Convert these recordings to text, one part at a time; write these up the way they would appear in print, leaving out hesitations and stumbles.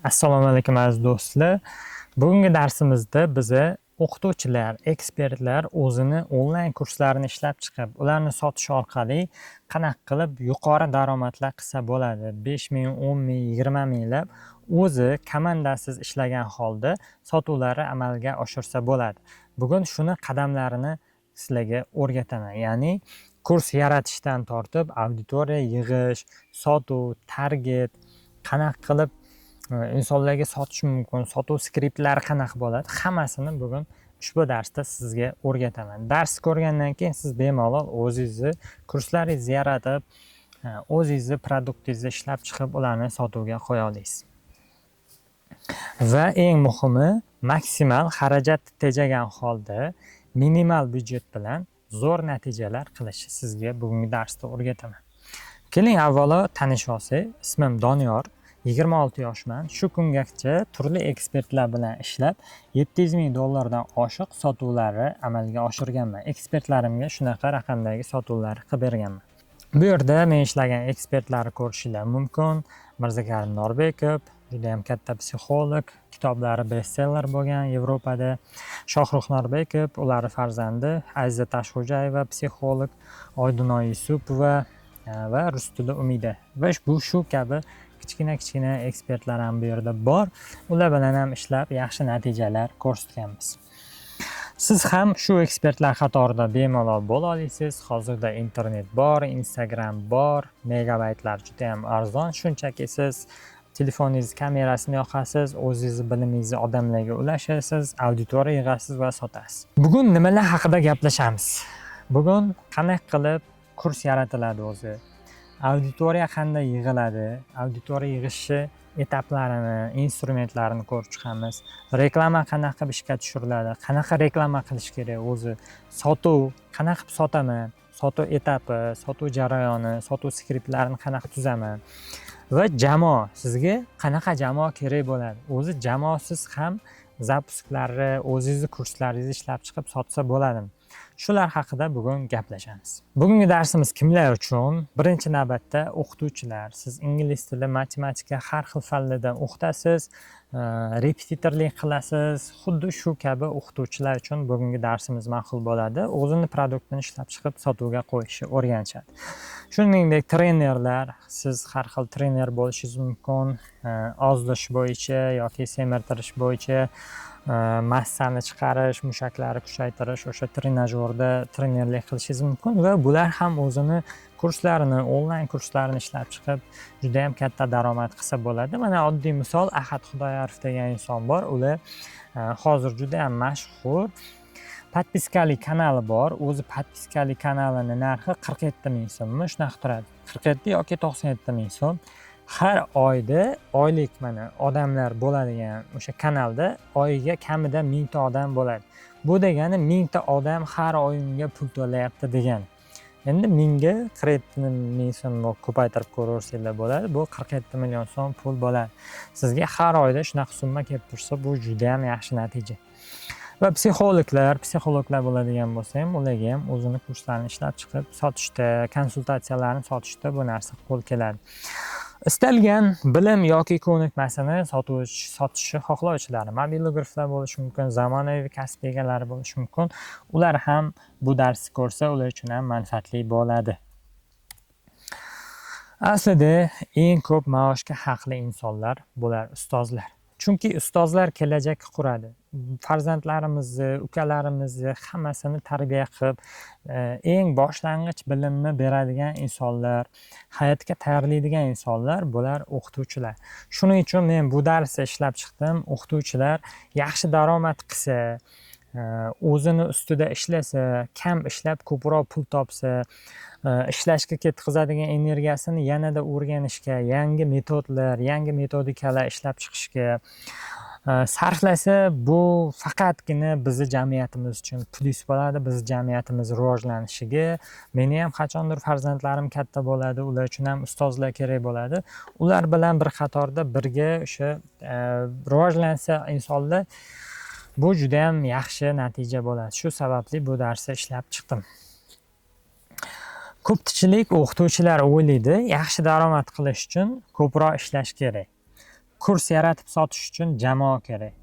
Assalomu alaykum, aziz do'stlar. Bugungi darsimizda biza o'qituvchilar, ekspertlar o'zini onlayn kurslarini ishlab chiqib, ularni sotish orqali qanaqa qilib yuqori daromadlar qilsa bo'ladi. 5 ming, 10 ming, 20 minglab o'zi komandasiz ishlagan holda sotuvlarni amalga oshirsa bo'ladi. Bugun shuni qadamlarini sizlarga o'rgataman. Ya'ni kurs yaratishdan tortib auditoriya yig'ish, sotuv, target, qanaqa qilib insonlarga sotish mumkin, sotuv skriptlari qanaqa bo'ladi, hammasini bugun ushbu darsda sizga o'rgataman. Darsni ko'rgandan keyin siz bemalol o'zingizni kurslaringizni yaratib, o'zingizni produktingizni ishlab chiqib, ularni sotuvga qo'ya olasiz. Va eng muhimi, maksimal xarajat tejagan holda minimal byudjet bilan zo'r natijalar qilishni sizga bugungi darsda o'rgataman. Keling, avvalo tanishib olsak. Ismim Doniyor, 26 yoshman. Shu kungacha turli ekspertlar bilan ishlab, 700 ming dollardan oshiq sotuvlarni amalga oshirganman. Ekspertlarimga shunaqa raqamdagi sotuvlarni qilib berganman. Bu yerda men ishlagan ekspertlarni ko'rishinglar mumkin. Mirzakarim Norbekov, juda ham katta psixolog, kitoblari bestseller bo'lgan Yevropada. Shohrux Norbekov, ularni farzandi, Aziza Tashxo'jayeva psixolog, Oydunoy Yusupova va rus tili Umida. Va bu shu kabi kichkina kichkina ekspertlar ham bu yerda bor. Ular bilan ham ishlab, yaxshi natijalar ko'rsatganmiz. Siz ham shu ekspertlar qatorida bemalol bo'la olasiz. Hozirda internet bor, Instagram bor, megabaytlar juda ham arzon. Shunchaki siz telefoningiz kamerasini yoqasiz, o'zingizni bilimingizni odamlarga ulashasiz, auditoriya yig'asiz va sotasiz. Bugun nimalar haqida gaplashamiz? Bugun qanday qilib kurs yaratiladi o'zi? Auditoriya qanday yig'iladi? Auditoriya yig'ishni etaplarini, instrumentlarini ko'rib chiqamiz. Reklama qanaqa qilib ishga tushiriladi? Qanaqa reklama qilish kerak o'zi? Sotuv qanaqa qilib sotaman? Sotuv etapi, sotuv jarayoni, sotuv skriptlarini qanaqa tuzaman? Va jamoa, sizga qanaqa jamoa kerak bo'ladi? O'zi jamoasiz ham запуск larni, o'zingizni kurslaringizni ishlab chiqib sotsa bo'ladimi? Shular haqida bugun gaplashamiz. Bugungi darsimiz kimlar uchun? Birinchi navbatda o'qituvchilar. Siz ingliz tili, matematika, har xil fanlardan o'qitasiz, repetitorlik qilasiz. Xuddi shu kabi o'qituvchilar uchun bugungi darsimiz ma'qul bo'ladi. O'zini produktini ishlab chiqib sotuvga qo'yishni o'rganishadi. Shuningdek, trenerlar, siz har xil trener bo'lishingiz mumkin, ozdish bo'yicha yoki semirtirish bo'yicha, massani chiqarish, mushaklarni kuchaytirish, o'sha trenajyorda trenerlik qilishingiz mumkin va bular ham o'zini kurslarini, onlayn kurslarini ishlab chiqib, juda ham katta daromad qilsa bo'ladi. Mana oddiy misol, Ahad Xudoyorov degan inson bor. Ular hozir juda ham mashhur. Подписка li kanali bor. O'zi подписка li kanalini narxi 47 ming so'mmi, shunaqa turadi. 47 yoki 97 ming so'm. Har oyda oylik mana odamlar bo'ladigan o'sha kanalda oyiga kamida 1000 ta odam bo'ladi. Bu degani 1000 ta odam har oy unga pul to'layapti degani. Endi 1000ga 47 ming so'mni ko'paytirib ko'raversanglar bo'ladi. Bu 47 million so'm pul bo'ladi. Sizga har oyda shunaqa summa kelib tursa, bu juda ham yaxshi natija. Va psixologlar bo'ladigan bo'lsa ham, ularga ham o'zini kurslarini ishlab chiqib sotishda, konsultatsiyalarni sotishda bu narsa qo'l keladi. Istalgan bilim yoki ko'nikmasini sotishni xohlovchilar, mobilograflar bo'lishi mumkin, zamonaviy kasb egalari bo'lishi mumkin. Ular ham bu darsni ko'rsa, ular uchun ham manfaatli bo'ladi. Aslida eng ko'p maoshga haqli insonlar bular ustozlar. Chunki ustozlar kelajak quradi. Farzandlarimizni, ukalarimizni hammasini tarbiya qilib, eng boshlang'ich bilimni beradigan insonlar, hayotga tayyorlaydigan insonlar bular o'qituvchilar. Shuning uchun men bu darsni ishlab chiqdim. O'qituvchilar yaxshi daromad qilsa, o'zini ustida ishlasa, kam ishlab ko'proq pul topsa, ishlashga ketkazadigan energiyasini yanada o'rganishga, yangi metodlar, yangi metodikalar ishlab chiqishga sarflasa, bu faqatgina bizni jamiyatimiz uchun plyus bo'ladi, bizni jamiyatimiz rivojlanishiga. Meni ham qachondir farzandlarim katta bo'ladi, ular uchun ham ustozlar kerak bo'ladi. Ular bilan bir qatorda birga o'sha rivojlansa insonlar, bu juda ham yaxshi natija bo'ladi. Shu sababli bu darsni ishlab chiqdim. Ko'pchilik o'qituvchilar o'ylaydi, yaxshi daromad qilish uchun ko'proq ishlash kerak. Kurs yaratib sotish uchun jamoa kerak.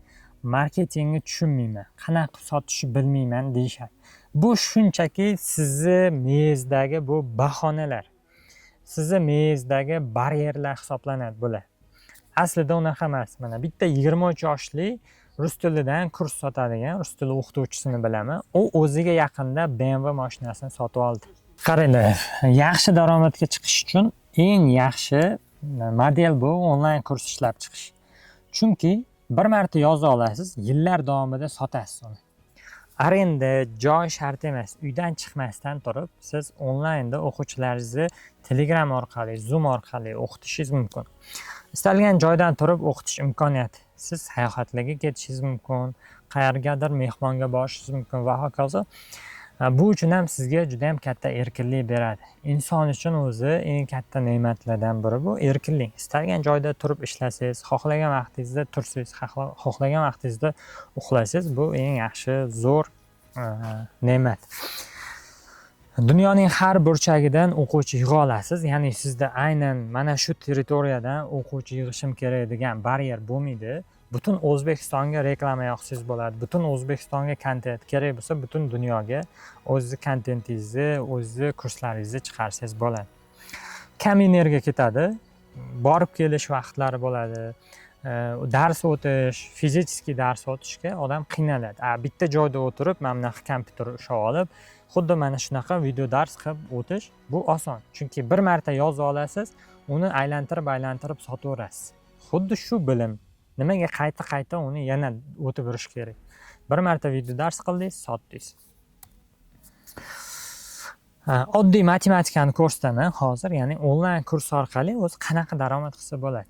Marketingni tushunmayman, qanaqa qilib sotishni bilmayman deyishadi. Bu shunchaki sizni miyangizdagi bu bahonalar. Sizni miyangizdagi baryerlar hisoblanadi bular. Aslida unaqa emas. Mana bitta 23 yoshli rus tilidan kurs sotadigan rus tili o'qituvchisini bilaman. U o'ziga yaqinda BMW mashinasini sotib oldi. Qaranglar, yaxshi daromadga chiqish uchun eng yaxshi model bu onlayn kurs ishlab chiqish. Chunki bir marta yoza olasiz, yillar davomida sotasiz uni. Arenda, joy shart emas. Uydan chiqmasdan turib, siz onlaynda o'quvchilaringizni Telegram orqali, Zoom orqali o'qitishingiz mumkin. Istalgan joydan turib o'qitish imkoniyati. Siz sayohatlarga ketishingiz mumkin, qayergadir mehmonga borishingiz mumkin va hokazo. Bu uchun ham sizga juda ham katta erkinlik beradi. Inson uchun o'zi eng katta ne'matlardan biri bu erkinlik. Istalgan joyda turib ishlasangiz, xohlagan vaqtingizda tursangiz, xohlagan vaqtingizda uxlasangiz, bu eng yaxshi, zo'r ne'mat. Dunyoning har burchagidan o'quvchi yig'a olasiz. Ya'ni sizda aynan mana shu territoriyadan o'quvchi yig'ishim kerak degan baryer bo'lmaydi. Butun O'zbekistonga reklama yoqsangiz bo'ladi. Butun O'zbekistonga kontent kerak bo'lsa, butun dunyoga o'zizni kontentingizni, o'zizni kurslaringizni chiqarsangiz bo'ladi. Kam energiya ketadi. Borib kelish vaqtlari bo'ladi. Dars o'tish, физический dars o'tishga odam qiynaladi. A bitta joyda o'tirib, mana bunaqa kompyuter ushlab olib, xuddi mana shunaqa video dars qilib o'tish bu oson. Chunki bir marta yozib olasiz, uni aylantirib aylantirib sotaverasiz. Xuddi shu bilim. Nimaga qayta qayta uni yana o'tib yurish kerak? Bir marta video dars qildingiz, sotdingiz. Oddiy matematikani ko'rsataman hozir, ya'ni onlayn kurs orqali o'zi qanaqa daromad qilsa bo'ladi.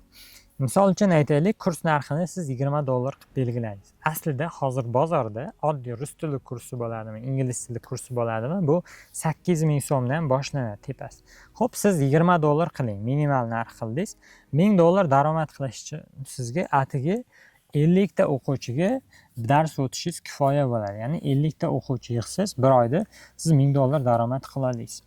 Misol uchun aytaylik, kurs narxini siz 20 dollar qilib belgiladingiz. Aslida hozir bozorda oddiy rus tili kursi bo'ladimi, ingliz tili kursi bo'ladimi, bu 8000 so'mdan boshlanadi tepasi. Xo'p, siz 20 dollar qiling, minimal narx qildingiz. 1000 dollar daromad qilish uchun sizga atigi 50 ta o'quvchiga dars o'tishingiz kifoya bo'ladi. Ya'ni 50 ta o'quvchi yig'sangiz, bir oyda siz 1000 dollar daromad qila olasiz.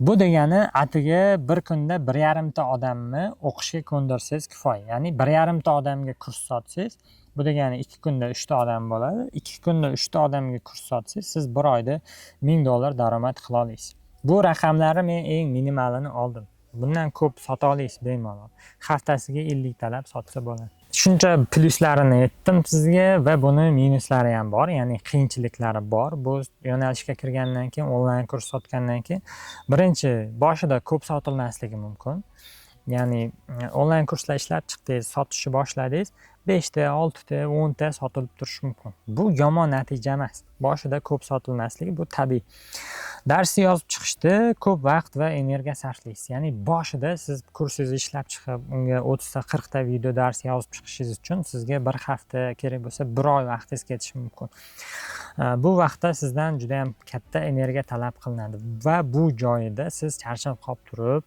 Bu degani atiga bir kunda 1,5 ta odamni o'qishga ko'ndirsangiz kifoya. Ya'ni 1,5 ta odamga kurs sotsangiz, bu degani 2 kunda 3 ta odam bo'ladi. 2 kunda 3 ta odamga kurs sotsangiz, siz bir oyda 1000 dollar daromad qila olasiz. Bu raqamlarni men eng minimalini oldim. Bundan ko'p sota olasiz bemalol. Haftasiga 50 talab sotsa bo'ladi. Shuncha plyuslarini aytdim sizga va buni minuslari ham bor, ya'ni qiyinchiliklari bor. Bu yo'nalishga kirgandan keyin, onlayn kurs sotgandan keyin birinchi boshida ko'p sotilmasligi mumkin. Ya'ni onlayn kurslar ishlab chiqdingiz, sotishni boshladingiz, 5 ta, 6 ta, 10 ta sotilib turishi mumkin. Bu yomon natija emas. Boshida ko'p sotilmasligi bu tabiiy. Darsni yozib chiqishda ko'p vaqt va energiya sarflaysiz. Ya'ni boshida siz kursingizni ishlab chiqib, unga 30 ta, 40 ta video dars yozib chiqishingiz uchun sizga bir hafta, kerak bo'lsa bir oy vaqtingiz ketishi mumkin. Bu vaqtda sizdan juda ham katta energiya talab qilinadi va bu joyida siz charchab qolib turib,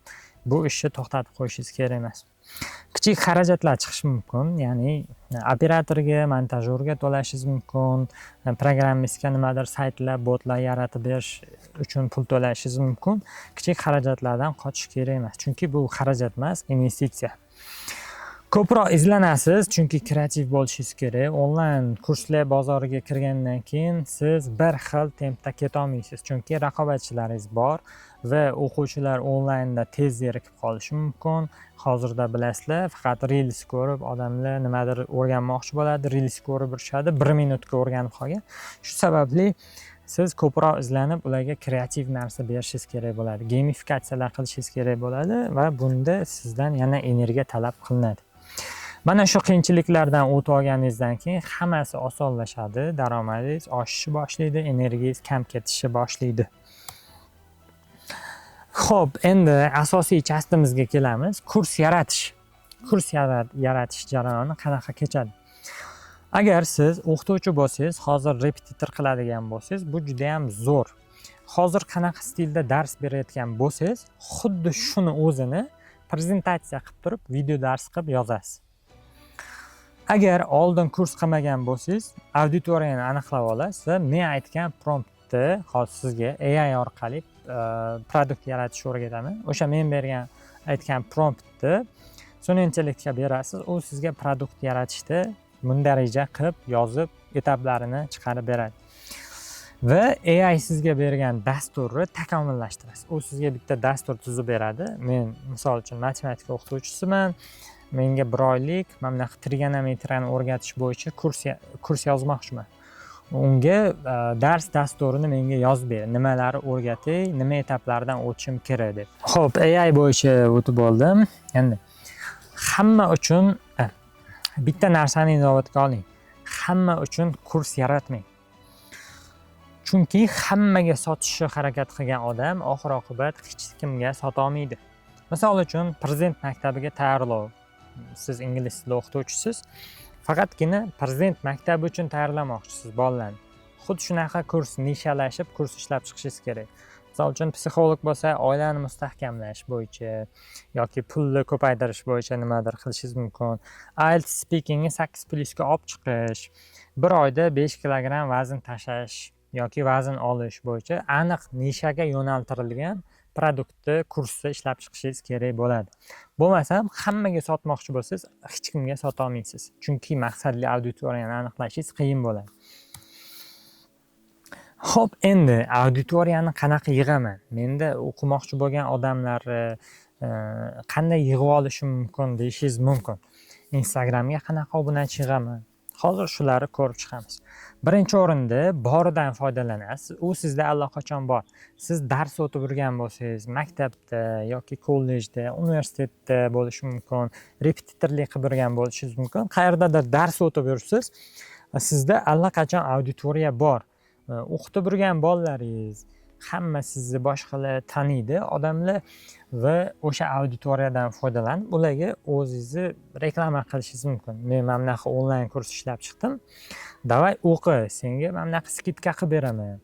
bu ishni to'xtatib qo'yishingiz kerak emas. Kichik xarajatlar chiqishi mumkin, ya'ni operatorga, montajyorga to'lashingiz mumkin, programmistga nimadir saytlar, botlar yaratib berish uchun pul to'lashingiz mumkin. Kichik xarajatlardan qochish kerak emas, chunki bu xarajat emas, investitsiya. Ko'proq izlanasiz, chunki kreativ bo'lishingiz kerak. Onlayn kurslar bozoriga kirgandan keyin siz bir xil tempda ketolmaysiz, chunki raqobatchilaringiz bor va o'quvchilar onlaynda tez zerikib qolishi mumkin. Hozirda bilasizlar, faqat reels ko'rib odamlar nimadir o'rganmoqchi bo'ladi, reels ko'rib yurishadi, bir minutga o'rganib qolgan. Shu sababli siz ko'proq izlanib, ularga kreativ narsa berishingiz kerak bo'ladi, gamifikatsiyalar qilishingiz kerak bo'ladi va bunda sizdan yana energiya talab qilinadi. Mana shu qiyinchiliklardan o'tib olganingizdan keyin hammasi osonlashadi, daromadingiz oshishni boshlaydi, energiyangiz kam ketishni boshlaydi. Xo'p, endi asosiy часть imizga kelamiz. Kurs yaratish. Kurs yaratish jarayoni qanaqa kechadi? Agar siz o'qituvchi bo'lsangiz, hozir repetitor qiladigan bo'lsangiz, bu juda ham zo'r. Hozir qanaqa stilda dars berayotgan bo'lsangiz, xuddi shuni o'zini prezentatsiya qilib turib, video dars qilib yozasiz. Agar oldin kurs qilmagan bo'lsangiz, auditoriyani aniqlab olasiz va men aytgan promptni hozir sizga AI orqali produkt yaratishni o'rgataman. O'sha men bergan, aytgan promptni Sun'iy intellektga berasiz, u sizga продукт yaratishda mundarija qilib yozib, этап larini chiqarib beradi va AI sizga bergan dasturni takomillashtirasiz. U sizga bitta dastur tuzib beradi. Men, misol uchun, matematika o'qituvchisiman, menga bir oylik mana bunaqa trigonometriyani o'rgatish bo'yicha kurs yozmoqchiman. Unga dars dasturini menga yozib ber, nimalarni o'rgatay, nima этап lardan o'tishim kerak deb. Ho'p, AI bo'yicha o'tib oldim. Endi hamma uchun bitta narsani inobatga oling: hamma uchun kurs yaratmang, chunki hammaga sotishga harakat qilgan odam oxir oqibat hech kimga sotolmaydi. Misol uchun, prezident maktabiga tayyorlov. Siz ingliz tili o'qituvchisiz, faqatgina prezident maktabi uchun tayyorlamoqchisiz bolalarni. Xuddi shunaqa kurs, nishalashib kurs ishlab chiqishingiz kerak. Misol uchun, psixolog bo'lsa, oilani mustahkamlash bo'yicha yoki pulni ko'paytirish bo'yicha nimadir qilishingiz mumkin. IELTS speakingni 8+ga olib chiqish, bir oyda 5 kilogramm vazn tashlash yoki vazn olish bo'yicha aniq nishaga yo'naltirilgan продукт ni, kursni ishlab chiqishingiz kerak bo'ladi. Bo'lmasam, hammaga sotmoqchi bo'lsangiz, hech kimga sotolmaysiz, chunki maqsadli auditoriyani aniqlashingiz qiyin bo'ladi. Ho'p, endi auditoriyani qanaqa yig'aman, menda o'qimoqchi bo'lgan odamlarni qanday yig'ib olishim mumkin deyishingiz mumkin. Instagramga qanaqa obunachi yig'aman? Hozir shularni ko'rib chiqamiz. Birinchi o'rinda boridan foydalanasiz, u sizda allaqachon bor. Siz dars o'tib yurgan bo'lsangiz, maktabda yoki kollejda, universitetda bo'lishi mumkin, repetitorlik qilib yurgan bo'lishingiz mumkin, qayerdadir dars o'tib yuribsiz, sizda allaqachon auditoriya bor. O'qitib yurgan bolalaringiz hamma sizni, boshqalar taniydi odamlar va o'sha auditoriyadan foydalanib, ularga o'zingizni reklama qilishingiz mumkin. Men mana bunaqa onlayn kurs ishlab chiqdim, давай o'qi, senga mana bunaqa скидка qilib beraman,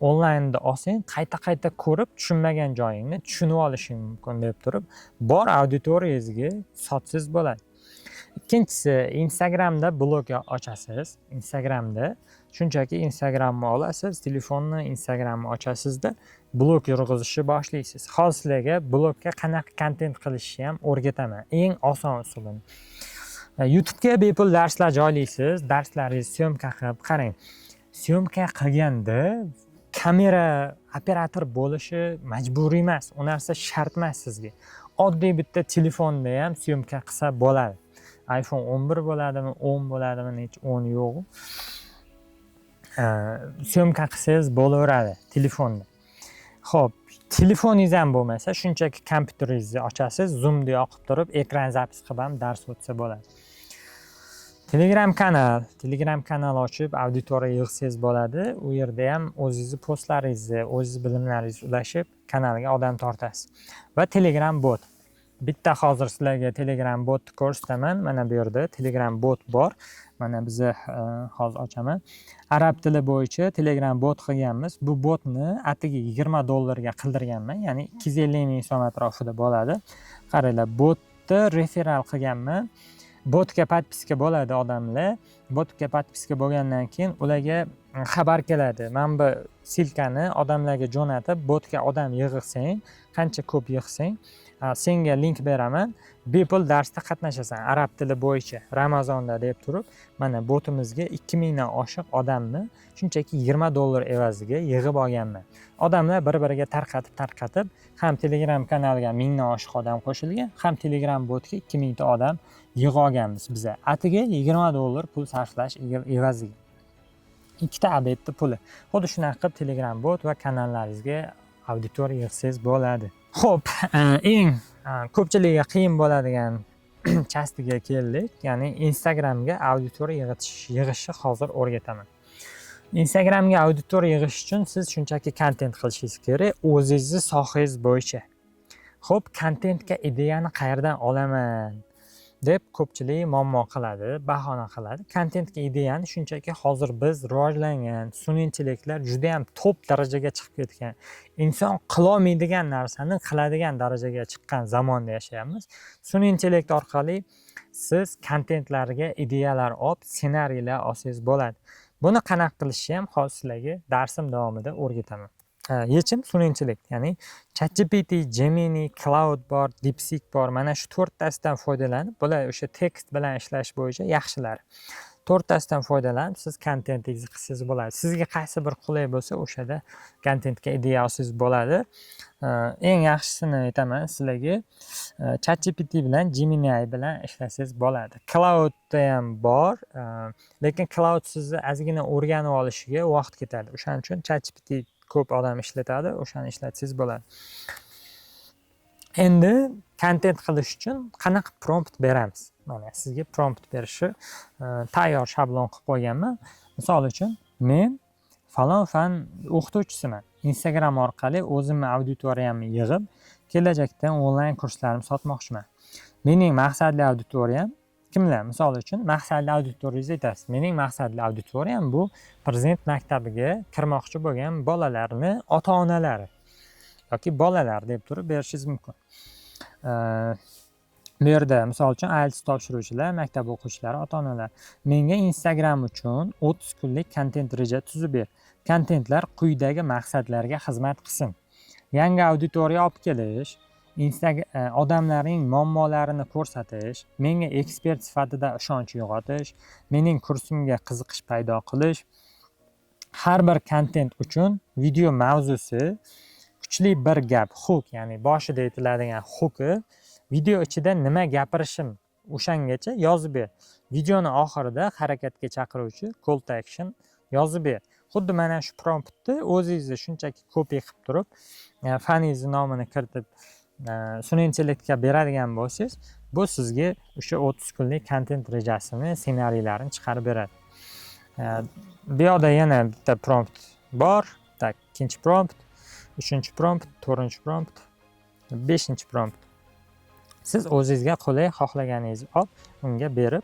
onlaynda olsang, qayta qayta ko'rib, tushunmagan joyingni tushunib olishing mumkin deb turib, bor auditoriyangizga sotsangiz bo'ladi. Ikkinchisi, Instagramda blog ochasiz. Instagramda shunchaki Instagramni olasiz, telefonni, Instagramni ochasizda, blog yurg'izishni boshlaysiz. Hozir sizlarga blogga qanaqa kontent qilishni ham o'rgataman, eng oson usulini. YouTubega bepul darslar joylaysiz. Darslaringizni съёмка qilib, qarang, съёмка qilganda kamera operator bo'lishi majburiy emas, u narsa shart emas sizga. Oddiy bitta telefonda ham съёмка qilsa bo'ladi. iPhone 11 bo'ladimi, 10 bo'ladimi, nechi, 10 yo'q, съёмка qilsangiz bo'laveradi telefonda. Ho'p, telefoningiz ham bo'lmasa, shunchaki kompyuteringizni ochasiz, Zoomni yoqib turib, ekran запись qilib ham dars o'tsa bo'ladi. Telegram kanal, Telegram kanal ochib, auditoriya yig'sangiz bo'ladi. U yerda ham o'zingizni postlaringizni, o'zingizni bilimlaringizni ulashib, kanalga odam tortasiz. Va Telegram bot. Bitta hozir sizlarga Telegram botni ko'rsataman. Mana bu yerda Telegram bot bor. Mana biza hozir ochaman. Arab tili bo'yicha Telegram bot qilganmiz. Bu botni atigi 20 dollarga qildirganman, ya'ni 250 000 so'm atrofida bo'ladi. Qaranglar, botni referal qilganman. Botga подписка bo'ladi odamlar. Botga подписка bo'lgandan keyin ularga xabar keladi. Mana bu ссылка ni odamlarga jo'natib, botga odam yig'sang, qancha ko'p yig'sang, senga link beraman, bepul darsda qatnashasan arab tili bo'yicha Ramazonda deb turib, mana botimizga 2000dan oshiq odamni shunchaki 20 dollar evaziga yig'ib olganman. Odamlar bir biriga tarqatib tarqatib, ham Telegram kanaliga 1000dan oshiq odam qo'shilgan, ham Telegram botga 2000ta odam yig'ib olganmiz biza atigi 20 dollar pul sarflash evaziga, ikkita обед ni puli. Xuddi shunaqa qilib Telegram bot va kanallaringizga auditoriya yig'sangiz bo'ladi. Ho'p, eng ko'pchilikka qiyin bo'ladigan часть iga keldik, ya'ni Instagramga auditoriya yig'ishni hozir o'rgataman. Instagramga auditoriya yig'ish uchun siz shunchaki kontent qilishingiz kerak o'zingizni sohangiz bo'yicha. Ho'p, kontentga ideyani qayerdan olaman deb ko'pchilik muammo qiladi, bahona qiladi. Kontentga ideyani shunchaki hozir biz rivojlangan sun'iy intellektlar judayam top darajaga chiqib ketgan, inson qilolmaydigan narsani qiladigan darajaga chiqqan zamonda yashayapmiz. Sun'iy intellekt orqali siz kontentlarga ideyalar olib, ssenariylar olsangiz bo'ladi. Buni qanaqa qilishni ham hozir sizlarga darsim davomida o'rgataman. Yechim sun'iy intellekt, ya'ni ChatGPT, Gemini, Claude bor, DeepSeek bor. Mana shu to'rttasidan foydalanib, bular o'sha tekst bilan ishlash bo'yicha yaxshilari. To'rttasidan foydalanib, siz kontentingizni qilsangiz bo'ladi. Sizga qaysi bir qulay bo'lsa, o'shada kontentga ideya olsangiz bo'ladi. Eng yaxshisini aytaman sizlarga, ChatGPT bilan, Gemini bilan ishlasangiz bo'ladi. Claudeda ham bor, lekin Claude sizni ozgina o'rganib olishiga vaqt ketadi. O'shaning uchun ChatGPT ko'p odam ishlatadi, o'shani ishlatsangiz bo'ladi. Endi kontent qilish uchun qanaqa prompt beramiz? Mana sizga prompt berishni tayyor shablon qilib qo'yganman. Misol uchun, men falon fan o'qituvchisiman. Instagram orqali o'zimni auditoriyamni yig'ib, kelajakda onlayn kurslarimni sotmoqchiman. Mening maqsadli auditoriyam kimlar? Misol uchun, maqsadli auditoriyangizni aytasiz. Mening maqsadli auditoriyam bu Prezident maktabiga kirmoqchi bo'lgan bolalarni ota-onalari yoki bolalar deb turib berishingiz mumkin. Bu yerda, misol uchun, IELTS topshiruvchilar, maktab o'quvchilari, ota-onalar. Menga Instagram uchun 30 kunlik kontent reja tuzib ber. Kontentlar quyidagi maqsadlarga xizmat qilsin. Yangi auditoriya olib kelish, odamlarning muammolarini ko'rsatish, menga ekspert sifatida ishonch uyg'otish, mening kursimga qiziqish paydo qilish. Har bir kontent uchun video mavzusi, kuchli bir gap, hook, ya'ni boshida aytiladigan hooki, video ichida nima gapirishim, o'shangacha yozib ber. Videoni oxirida harakatga chaqiruvchi call to action yozib ber. Xuddi mana shu promptni o'zingizni shunchaki copy qilib turib, faningizni nomini kiritib, sun'iy intellektga beradigan bo'lsangiz, bu sizga o'sha 30 kunlik kontent rejasini, ssenariylarini chiqarib beradi. Bu yoqda yana bitta prompt bor. Так, ikkinchi prompt, uchinchi prompt, to'rtinchi prompt, beshinchi prompt. Siz o'zingizga qulay, xohlaganingizni olib, unga berib,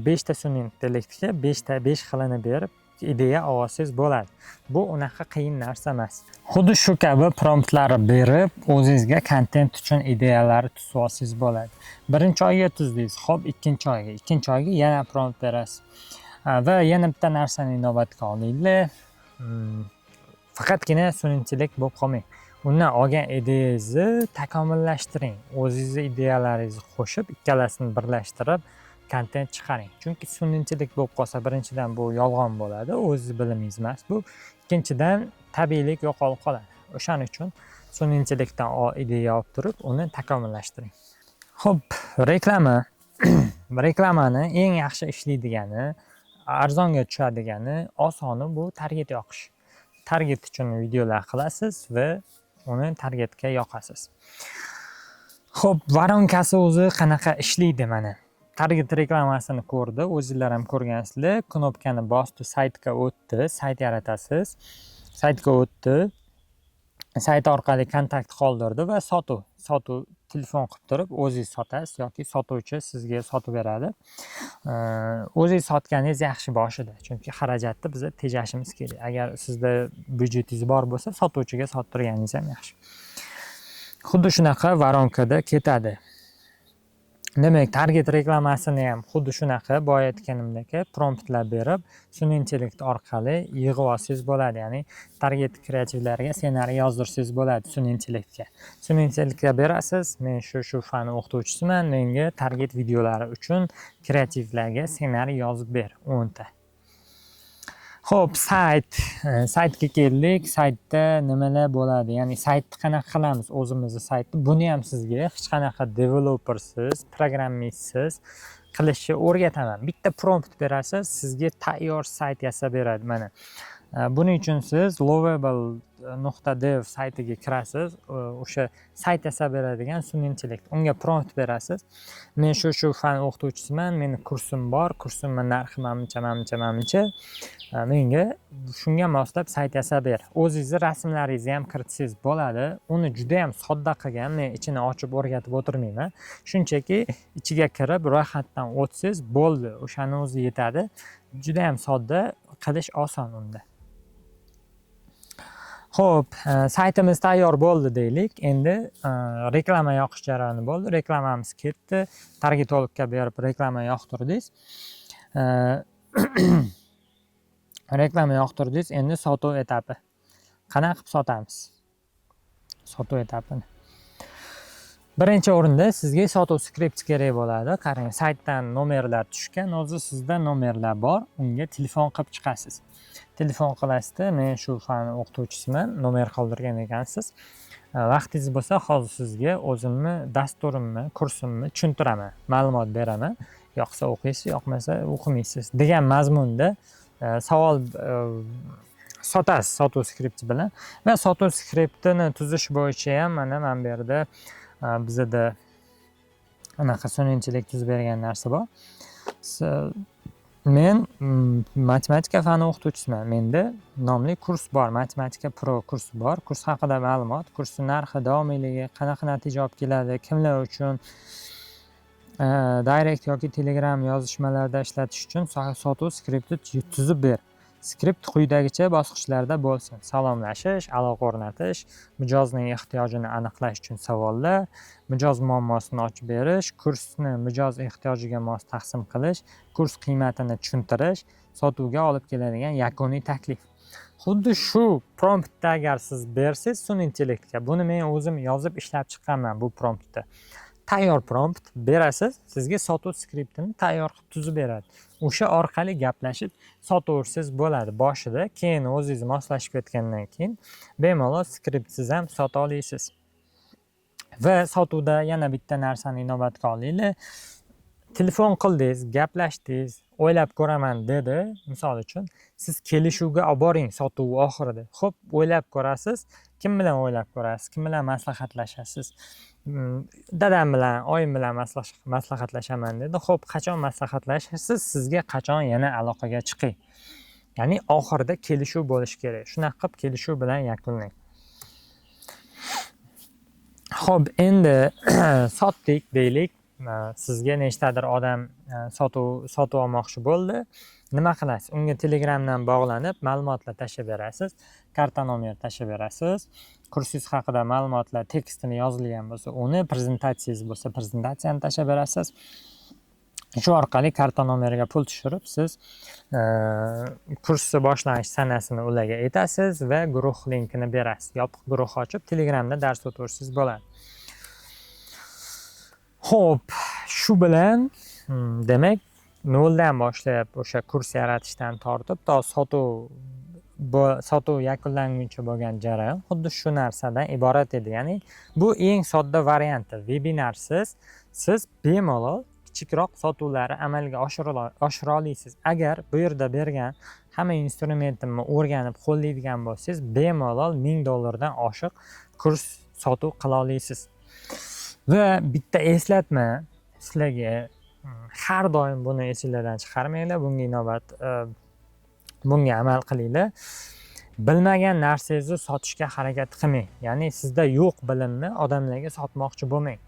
beshta sun'iy intellektga beshta, besh xilini berib, ideya olsangiz bo'ladi. Bu unaqa qiyin narsa emas. Xuddi shu kabi promptlarni berib, o'zingizga kontent uchun ideyalarni tuzib olsangiz bo'ladi. Birinchi oyga tuzdingiz, ho'p, ikkinchi oyga, ikkinchi oyga yana prompt berasiz. Va yana bitta narsani inobatga olinglar. Faqatgina sun'iy intellekt bo'lib qolmang. Undan olgan ideyangizni takomillashtiring. O'zingizni ideyalaringizni qo'shib, ikkalasini birlashtirib kontent chiqaring. Chunki sun'iy intellekt bo'lib qolsa, birinchidan, bu yolg'on bo'ladi, o'zingizni bilimingiz emas bu. Ikkinchidan, tabiiylik yo'qolib qoladi. O'shaning uchun sun'iy intellektdan ideya olib turib, uni takomillashtiring. Xo'p, reklama. Reklamani eng yaxshi ishlaydigani, arzonga tushadigani, osoni bu target yoqish. Target uchun videolar qilasiz va uni targetga yoqasiz. Xo'p, воронка si o'zi qanaqa ishlaydi mana. Target reklamasini ko'rdi, o'zinglar ham ko'rgansizlar. Knopkani bosdi, saytga o'tdi, sayt yaratasiz. Saytga o'tdi. Sayt orqali kontakt qoldirdi va sotuv. Sotuv telefon qilib turib, o'zingiz sotasiz yoki sotuvchi sizga sotib beradi. O'zingiz sotganingiz yaxshi boshida, chunki xarajatni biza tejashimiz kerak. Agar sizda byudjetingiz bor bo'lsa, sotuvchiga sottirganingiz ham yaxshi. Xuddi shunaqa воронка da ketadi. Demak, target reklamasini ham xuddi shunaqa, boya aytganimdek, promptlar berib, sun'iy intellekt orqali yig'ib olsangiz bo'ladi. Ya'ni target kreativlarga ssenariy yozdirsangiz bo'ladi sun'iy intellektga. Sun'iy intellektga berasiz, men shu shu fan o'qituvchisiman, menga target videolari uchun kreativlarga ssenariy yozib ber 10 ta. Xo'p, sayt. Saytga keldik. Saytda nimalar bo'ladi? Ya'ni saytni qanaqa qilamiz o'zimizni saytni? Buni ham sizga hech qanaqa developersiz, programmistsiz qilishni o'rgataman. Bitta prompt berasiz, sizga tayyor sayt yasab beradi mana. Buning uchun siz lovable.dev saytiga kirasiz. O'sha sayt yasab beradigan sun'iy intellekt. Unga prompt berasiz. Men shu shu fan o'qituvchisiman, meni kursim bor, kursimni narxi manimcha, manimcha, manimcha. Menga shunga moslab sayt yasab ber. O'zingizni rasmlaringizni ham kiritsangiz bo'ladi. Uni juda ham sodda qilgan, men ichini ochib o'rgatib o'tirmayman. Shunchaki ichiga kirib, ro'yxatdan o'tsangiz bo'ldi, o'shani o'zi yetadi. Juda ham sodda, qilish oson unda. Xo'p, saytimiz tayyor bo'ldi deylik. Endi reklama yoqish jarayoni bo'ldi. Reklamamiz ketdi. Targetologga berib reklama yoqtirdingiz. Reklama yoqtirdingiz, endi sotuv etapi. Qanaqa qilib sotamiz? Sotuv etapini. Birinchi o'rinda sizga sotuv skripti kerak bo'ladi. Qarang, saytdan nomerlar tushgan, hozir sizda nomerlar bor, unga telefon qilib chiqasiz. Telefon qilasizda, "Men shu fan o'qituvchisiman, nomer qoldirgan ekansiz. Vaqtingiz bo'lsa, hozir sizga o'zimni dasturimni, kursimni tushuntiraman, ma'lumot beraman. Yoqsa o'qiysiz, yoqmasa o'qimaysiz" degan mazmunda savol sotasiz sotuv skripti bilan. Va sotuv skriptini tuzish bo'yicha ham mana bu yerda bizada anaqa sun'iy intellekt tuzib bergan narsa bor. Men matematika fani o'qituvchisiman. Menda nomli kurs bor, Matematika Pro kursi bor. Kurs haqida ma'lumot, kursni narxi, davomiyligi, qanaqa natija olib keladi, kimlar uchun, direct yoki Telegram yozishmalarda ishlatish uchun sotuv skripti tuzib ber. Skript quyidagicha bosqichlarda bo'lsin: salomlashish, aloqa o'rnatish, mijozning ehtiyojini aniqlash uchun savollar, mijoz muammosini ochib berish, kursni mijoz ehtiyojiga mos taqsim qilish, kurs qiymatini tushuntirish, sotuvga olib keladigan yakuniy taklif. Xuddi shu promptni agar siz bersangiz sun'iy intellektga, buni men o'zim yozib ishlab chiqqanman bu promptni. Tayyor prompt berasiz, sizga sotuv skriptini tayyor qilib tuzib beradi. O'sha orqali gaplashib sotaversangiz bo'ladi boshida, keyin o'zingiz moslashib ketgandan keyin bemalol skriptsiz ham sota olasiz. Va sotuvda yana bitta narsani inobatga olinglar. Telefon qildingiz, gaplashdingiz, "O'ylab ko'raman" dedi, misol uchun, siz kelishuvga olib boring sotuv oxirida. Xo'p, o'ylab ko'rasiz, kim bilan o'ylab ko'rasiz, kim bilan maslahatlashasiz? Dadam bilan, oyim bilan maslahatlashaman dedi. Xo'p, qachon maslahatlashasiz, sizga qachon yana aloqaga chiqay? Ya'ni oxirida kelishuv bo'lishi kerak. Shunaqa qilib kelishuv bilan yakunlang. Xo'p, endi sotdik deylik. Sizga nechtadir odam sotuv sotib olmoqchi bo'ldi. Nima qilasiz? Unga Telegramdan bog'lanib, ma'lumotlar tashlab berasiz, karta nomer tashlab berasiz, kursingiz haqida ma'lumotlar tekstini yozilgan bo'lsa, uni, prezentatsiyangiz bo'lsa, prezentatsiyani tashlab berasiz. Shu orqali karta nomeriga pul tushirib, siz kursni boshlanish sanasini ularga aytasiz va guruh linkini berasiz. Yopiq guruh ochib, Telegramda dars o'taversangiz bo'ladi. Xo'p, shu bilan demak, noldan boshlab o'sha kurs yaratishdan tortib to sotuv yakunlanguncha bo'lgan jarayon xuddi shu narsadan iborat edi. Ya'ni bu eng sodda varianti. Vebinarsiz siz bemalol kichikroq sotuvlarni amalga oshira olasiz. Agar bu yerda bergan hamma instrumentimni o'rganib qo'llaydigan bo'lsangiz, bemalol 1000 dollardan oshiq kurs sotuv qila olasiz. Va bitta eslatma sizlarga: har doim buni esinglardan chiqarmanglar, bunga inobat bunga amal qilinglar. Bilmagan narsangizni sotishga harakat qilmang. Ya'ni sizda yo'q bilimni odamlarga sotmoqchi bo'lmang.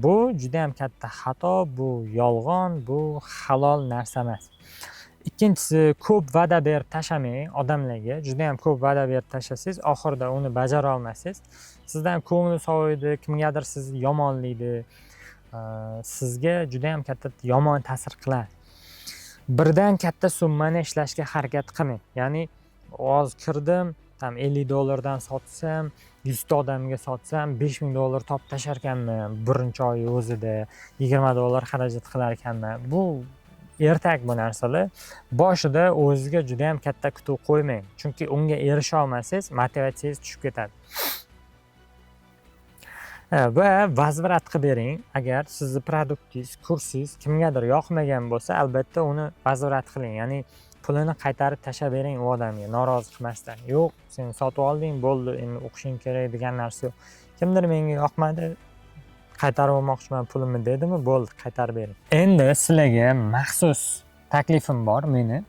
Bu judayam katta xato, bu yolg'on, bu halol narsa emas. Ikkinchisi, ko'p va'da berib tashlamang odamlarga. Judayam ko'p va'da berib tashlasangiz, oxirida uni bajara olmasangiz, sizdan ko'ngli soviydi, kimgadir sizni yomonlaydi, sizga judayam katta yomon ta'sir qiladi. Birdan katta summani ishlashga harakat qilmang. Ya'ni hozir kirdim, там 50 dollardan sotsam, 100 ta odamga sotsam, 5000 dollar topib tashlarkanman birinchi oy o'zida, 20 dollar xarajat qilar ekanman. Bu ertak bu narsalar. Boshida o'zizga judayam katta kutuv qo'ymang, chunki unga erisha olmasangiz, motivatsiyangiz tushib ketadi. Va возврат qilib bering. Agar sizni produktingiz, kursingiz kimgadir yoqmagan bo'lsa, albatta uni возврат qiling, ya'ni pulini qaytarib tashlab bering u odamga norozi qilmasdan. Yo'q, sen sotib olding, bo'ldi, endi o'qishing kerak degan narsa yo'q. Kimdir menga yoqmadi, qaytarib olmoqchiman pulimni dedimi, bo'ldi, qaytarib bering. Endi sizlarga maxsus taklifim bor meni.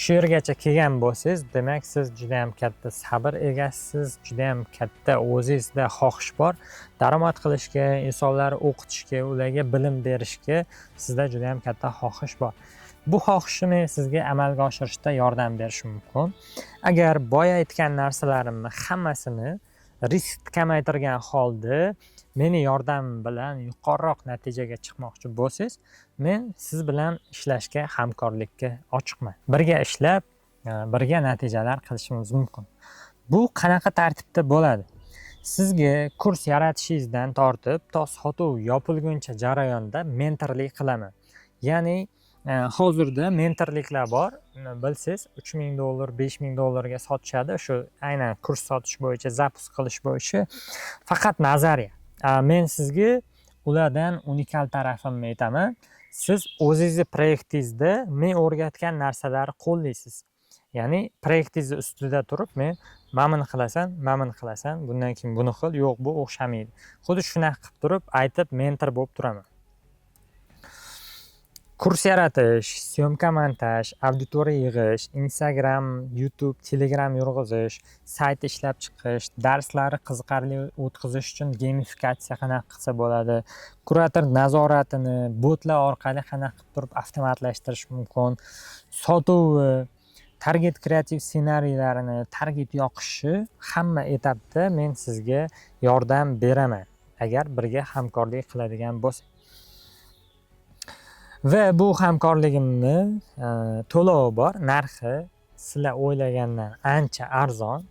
Shu yergacha kelgan bo'lsangiz, demak, siz judayam katta sabr egasisiz, judayam katta o'zingizda xohish bor daromad qilishga, insonlarni o'qitishga, ularga bilim berishga sizda judayam katta xohish bor. Bu xohishni men sizga amalga oshirishda yordam berishim mumkin. Agar boya aytgan narsalarimni hammasini risk kamaytirgan holda meni yordamim bilan yuqoriroq natijaga chiqmoqchi bo'lsangiz, men siz bilan ishlashga, hamkorlikka ochiqman. Birga ishlab, birga natijalar qilishimiz mumkin. Bu qanaqa tartibda bo'ladi? Sizga kurs yaratishingizdan tortib to sotuv yopilguncha jarayonda mentorlik qilaman. Ya'ni hozirda mentorliklar bor, bilsangiz, 3000 dollar, 5000 dollarga sotishadi shu aynan kurs sotish bo'yicha, запуск qilish bo'yicha, faqat nazariya. Men sizga ulardan unikal tarafimni aytaman: siz o'zingizni proyektingizda men o'rgatgan narsalarni qo'llaysiz. Ya'ni proyektingizni ustida turib, men mana buni qilasan, mana buni qilasan, bundan keyin buni qil, yo'q, bu o'xshamaydi, xuddi shunaqa qilib turib aytib, mentor bo'lib turaman. Kurs yaratish, съёмка, montaj, auditoriya yig'ish, Instagram, YouTube, Telegram yurg'izish, sayt ishlab chiqish, darslarni qiziqarli o'tkazish uchun gamifikatsiya qanaqa qilsa bo'ladi, kurator nazoratini botlar orqali qanaqa qilib turib avtomatlashtirish mumkin, sotuvni, target kreativ ssenariylarini, target yoqishni, hamma etapda men sizga yordam beraman, agar birga hamkorlik qiladigan bo'lsak. Va bu hamkorligimni to'lovi bor, narxi sizlar o'ylagandan ancha arzon.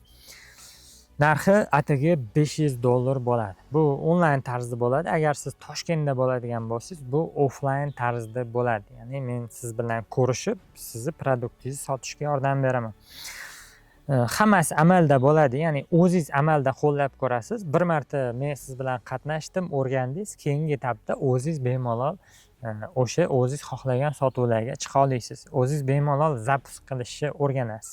Narxi atigi 500 dollar bo'ladi. Bu onlayn tarzda bo'ladi. Agar siz Toshkentda bo'ladigan bo'lsangiz, bu offlayn tarzda bo'ladi. Ya'ni men siz bilan ko'rishib, sizni produktingizni sotishga yordam beraman. Hammasi amalda bo'ladi, ya'ni o'zingiz amalda qo'llab ko'rasiz. Bir marta men siz bilan qatnashdim, o'rgandingiz, keyingi etapda o'zingiz bemalol o'sha o'zingiz xohlagan sotuvlarga chiqa olasiz, o'zingiz bemalol запуск qilishni o'rganasiz.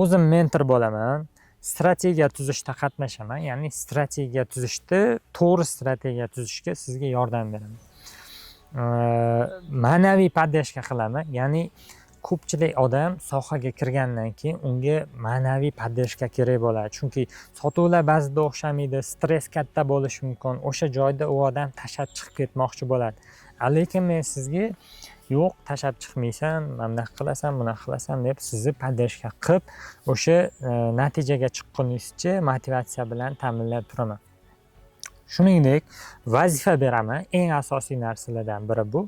O'zim mentor bo'laman, strategiya tuzishda qatnashaman, ya'ni strategiya tuzishda, to'g'ri strategiya tuzishga sizga yordam beraman. Ma'naviy поддержка qilaman, ya'ni ko'pchilik odam sohaga kirgandan keyin unga ma'naviy поддержка kerak bo'ladi, chunki sotuvlar ba'zida o'xshamaydi, stress katta bo'lishi mumkin, o'sha joyda u odam tashlab chiqib ketmoqchi bo'ladi. Lekin men sizga "Yo'q, tashlab chiqmaysan, mana bunaqa qilasan, bunaqa qilasan" deb sizni поддержка qilib, o'sha natijaga chiqquningizcha motivatsiya bilan ta'minlab turaman. Shuningdek, vazifa beraman. Eng asosiy narsalardan biri bu: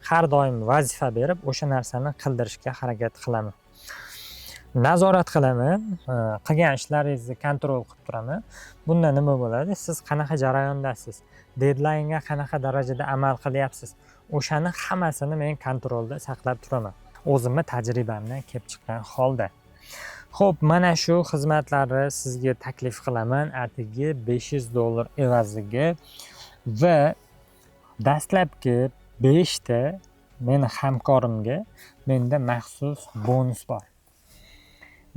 har doim vazifa berib, o'sha narsani qildirishga harakat qilaman, nazorat qilaman, qilgan ishlaringizni контроль qilib turaman. Bunda nima bo'ladi? Siz qanaqa jarayondasiz, deadline'ga qanaqa darajada amal qilyapsiz, o'shani hammasini men контроль da saqlab turaman, o'zimni tajribamdan kelib chiqqan holda. Ho'p, mana shu xizmatlarni sizga taklif qilaman atigi 500 dollar evaziga. Va dastlabki beshta meni hamkorimga menda maxsus bonus bor.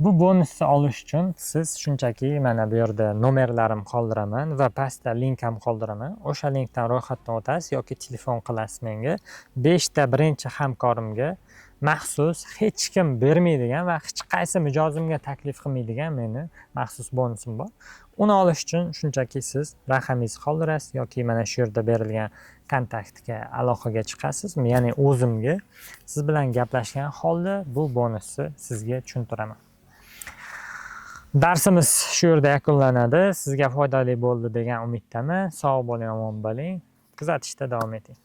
Bu bonusni olish uchun siz shunchaki, mana bu yerda nomerlarim qoldiraman va pastda link ham qoldiraman, o'sha linkdan ro'yxatdan o'tasiz yoki telefon qilasiz menga. Beshta birinchi hamkorimga maxsus, hech kim bermaydigan va hech qaysi mijozimga taklif qilmaydigan meni maxsus bonusim bor. Uni olish uchun shunchaki siz raqamingizni qoldirasiz yoki mana shu yerda berilgan kontaktga aloqaga chiqasiz, ya'ni o'zimga. Siz bilan gaplashgan holda bu bonusni sizga tushuntiraman. Darsimiz shu yerda yakunlanadi. Sizga foydali bo'ldi degan umiddaman. Sog' bo'ling, omon bo'ling, kuzatishda davom eting.